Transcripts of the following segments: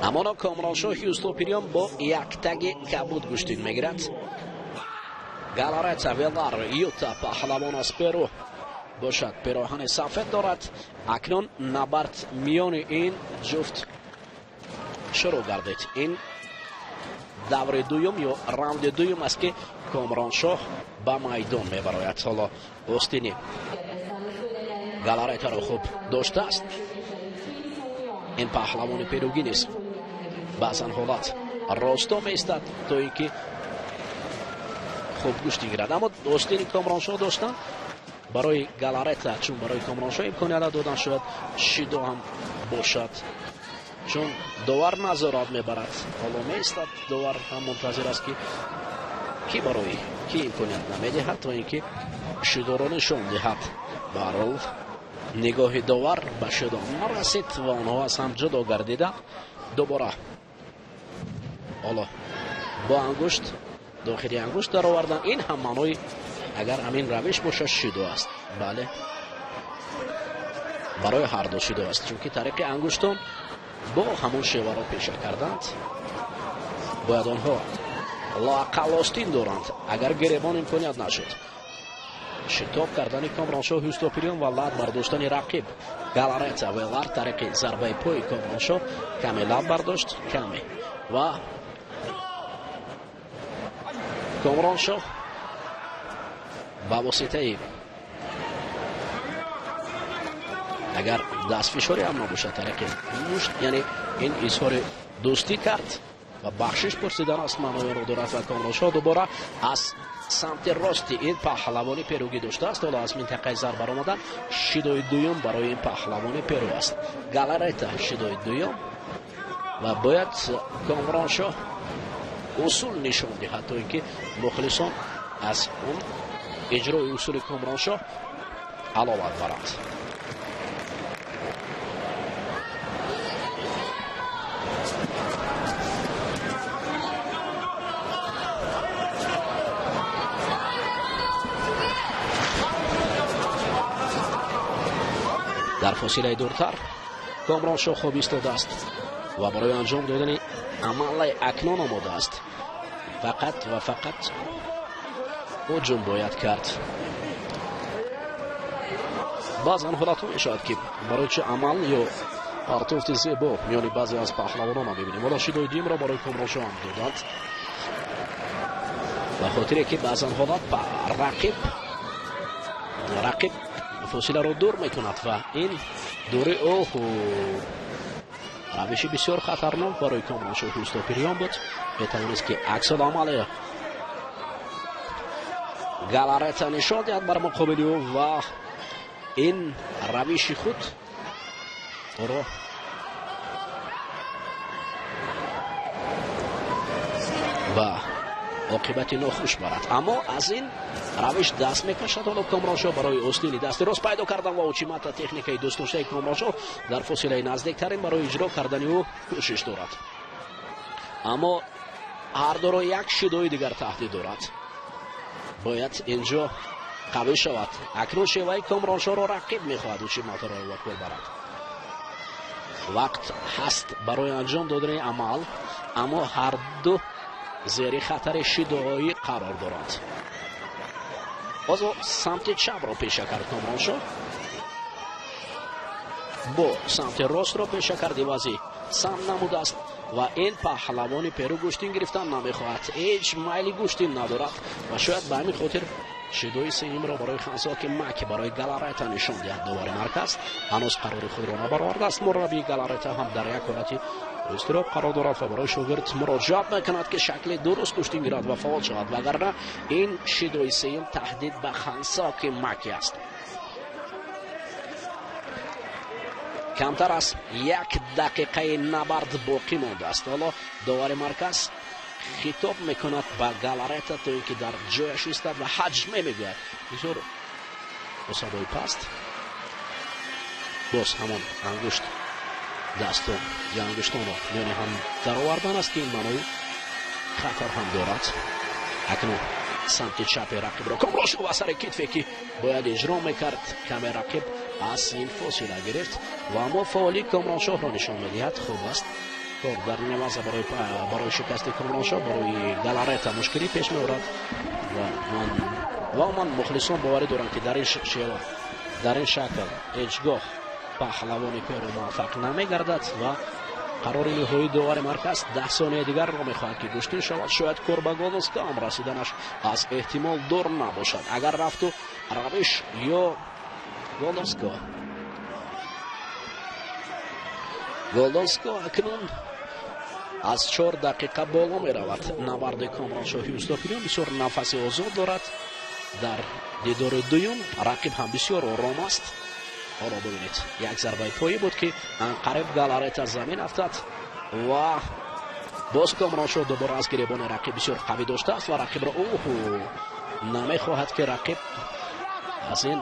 Амоно Комроншоҳи Устопириён бо яктаги кабуд гӯштин мегирад. Галарета Велар Юта паҳлавон аз Перу бошад, пироҳани сафед дорад. Акнун набард миёни ин ҷуфт шурӯъ гардид. Ин даври дуюм ё раунди дуюм аст, ки Комроншоҳ ба майдон мебарояд. Ҳоло остини Галаретаро хуб доштааст. Ин паҳлавони перугӣ низ баъзан ҳолат росто меистад, то ин ки хуб гӯштин гирад, аммо остини Комроншоҳ доштан барои Галарета, чун барои Комроншоҳ имконият додан шояд шидо ҳам бошад, чун довар назорат мебарад. Ҳоло меистад, довар ҳам мунтазир аст, ки кӣ барои кӣ имконият намедиҳад, то ин ки шидоро нишон диҳад. Баҳрҳол, нигоҳи довар ба шидо нарасид ва онҳо аз ҳам ҷудо гардиданд дубора. Ҳоло бо ангушт дохили ангушт даровардан, ин ҳам маънои агар ҳамин равиш бошад, шидо аст. Бале, барои ҳарду шидо аст, чунки тариқи ангуштон бо ҳамон шеваро пеша карданд. Бояд онҳо лоақал остин доранд, агар гиребон имконият нашуд. Шитоб кардани Комроншоҳ Ҳустопириён ва лат бардоштани рақиб Галарета Велар тариқи зарбаи пои Комроншоҳ каме лат бардошт каме ва Комроншоҳ ба воситаи агар дастфишорӣ ҳам набошад, тариқи мушт, яъне ин изҳори дӯстӣ кард ва бахшиш пурсидан аст маънои дорад. Ва Комроншоҳ дубора аз самти рости ин паҳлавони перугӣ доштааст. Ҳоло аз минтақаи зар баромадан, шидои дуюм барои ин паҳлавони Перу аст. Галарета шидои дуюм ва бояд Комроншоҳ усул нишон диҳад, то ин ки мухлисон аз он иҷрои усули Комроншоҳ аловат баранд. Дар фосилаи дуртар Комроншоҳ хоб истодааст ва барои анҷом додани амалаи акнун омода аст. Фақат ва фақат ҳуҷум бояд кард. Баъзан ҳолатҳо мешавад, ки барои чи амал ё партофти зебо миёни баъзе аз паҳлавонон мебинем. Ҳоло шидои дуюмро барои Комроншоҳ ҳам доданд, ба хотире ки баъзан ҳолат рақиб фосиларо дур мекунад ва ин дури оҳу равиши бисёр хатарнок барои Комроншоҳи Устопириён буд. Метавонист, ки аксуламали Галарета нишон диҳад бар муқобили ӯ ва ин равиши худ ӯро ба оқибати нохуш барад, аммо аз ин равиш даст мекашад. Ҳоло Комроншоҳ барои остини дасти рост пайдо кардан ва учимата, техникаи дӯстдоштаи Комроншоҳ, дар фосилаи наздиктарин барои иҷро кардани ӯ кӯшиш дорад, аммо ҳардуро як шидои дигар таҳдид дорад. Бояд инҷо қавӣ шавад. Акнун шеваи Комроншоҳро рақиб мехоҳад учиматаро вакор барад. Вақт ҳаст барои анҷом додани амал, аммо ҳарду зери хатари шидоӣ қарор доранд. Боз самти чапро пеша кард Комроншоҳ, бо самти ростро пеша кард, ивази сам намудааст ва ин паҳлавони Перу гӯштин гирифтан намехоҳад, ҳеҷ майли гӯштин надорад ва шояд ба ҳамин хотир шидои сеюмро барои хансоки Маки, барои Галарета нишон диҳад. Довари марказ ҳанӯз қарори худро набаровардааст. Мураббии Галарета ҳам дар як ҳолати изтироб қарор дорад ва барои шогирд муроҷиат мекунад, ки шакли дуруст гӯштин гирад ва фаъол шавад, вагарна ин шидои сеюм таҳдид ба хансоки Маки аст. Камтар аз як дақиқаи набард боқӣ мондааст. Ҳоло довари марказ хитоб мекунад ба Галарета, то ин ки дар ҷояш истад ва ҳаҷме мегӯяд бисёр бо садои паст. Боз ҳамон ангушт дастон ё ангуштонро миёни ҳам даровардан аст, ки ин маънои хатар ҳам дорад. Акнун самти чапи рақибро Комрошо ва сари китфе, ки бояд иҷро мекард, каме рақиб Аз ин фосила гирифт ва аммо фаъолии Комроншоҳро нишон медиҳад. Хуб аст, кор дар нимаваза барои шикасти Комроншоҳ барои Галарета мушкилӣ пеш меорад ва ман мухлисон боварӣ дорам, ки дар ин шева, дар ин шакл ҳеҷ гоҳ паҳлавони Перу муваффақ намегардад. Ва қарори ниҳоии довари марказ: 10 сонияи дигарро мехоҳад, ки гӯштин шавад. Шояд кор ба Голденско ҳам расиданаш аз эҳтимол дур набошад, агар рафту равиш ё Голденско. Голденско акнун аз 4 дақиқа боло меравад набарди Комроншоҳи Устопириён. Бисёр нафаси озод дорад дар дидори дуюм, рақиб ҳам бисёр ором аст. Ҳоло бибинед, як зарбаи поӣ буд, ки анқариб Галарета замин афтад ва боз Комроншоҳ дубора аз гиребони рақиб бисёр қавӣ доштааст ва рақибро уҳу намехоҳад, ки рақиб аз ин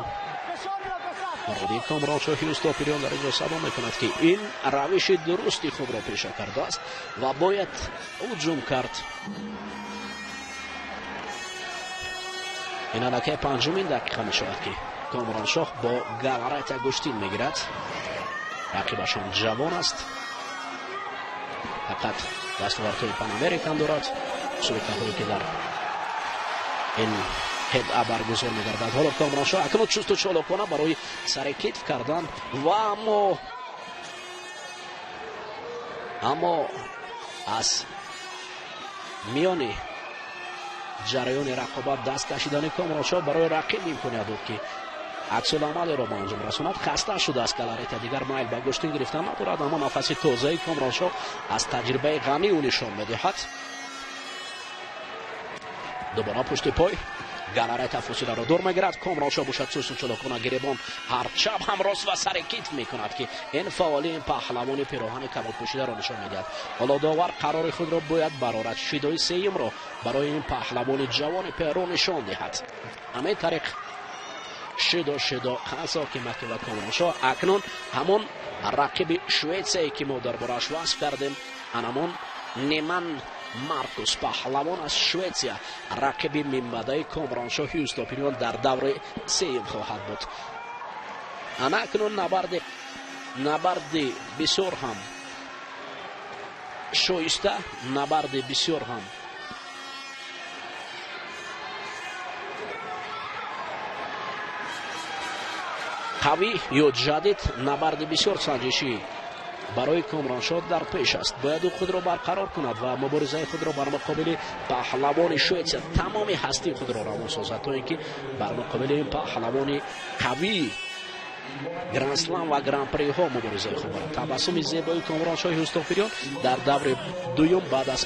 роди. Комроншоҳи Устопириён дар инҷо сабо мекунад, ки ин равиши дурусти худро пеша кардааст ва бояд ҳуҷум кард. Ин аллакай панҷумин дақиқа мешавад, ки Комроншоҳ бо Галарета гӯштин мегирад. Рақибашон ҷавон аст, фақат дастовардҳои Панамерикан дорад, мусобиқаҳое ки дар ин ҳеда баргузор мегардад. Ҳоло Комроншоҳ акнун чусту чолокона барои сари китф кардан ва аммо аз миёни ҷараёни рақобат даст кашидани Комроншоҳ барои рақиб имконият дод, ки аксуламалеро ба анҷом расонад. Хаста шудааст Галарета, дигар майл ба гӯштин гирифтан надорад, аммо нафаси тозаи Комроншоҳ аз таҷрибаи ғанӣ ӯ нишон медиҳад. Дубора пушти пой Галарета фосиларо дур мегирад. Комроншоҳ бошад, сусту чолокона гиребон, ҳар чап ҳам рост ва сари китф мекунад, ки ин фаъолии паҳлавони пироҳани кабудпӯшидаро нишон медиҳад. Ҳоло довар қарори худро бояд барорад, шидои сеюмро барои ин паҳлавони ҷавони Перу нишон диҳад. Ҳамин тариқ шидо шидо Хансоки Маки ва Комроншоҳ акнун ҳамон рақиби Шветсияе, ки мо дар борааш васф кардем, анамон Неман Маркус, паҳлавон аз Шветсия, рақиби минбаъдаи Комроншоҳи Устопириён дар даври сеюм хоҳад буд. Ана акнун набарди бисёр ҳам шоиста, набарди бисёр ҳам қавӣ ё ҷадид, набарди бисёр санҷишӣ барои Комроншоҳ дар пеш аст. Бояд ӯ худро барқарор кунад ва муборизаи худро бар муқобили паҳлавони Шветсия тамоми ҳастии худро равон созад, то ин ки бар муқобили ин паҳлавони қавии грандслам ва гран-приҳо муборизаи хуб барад. Табассуми зебои Комроншоҳи Устопириён дар даври дуюм баъд аз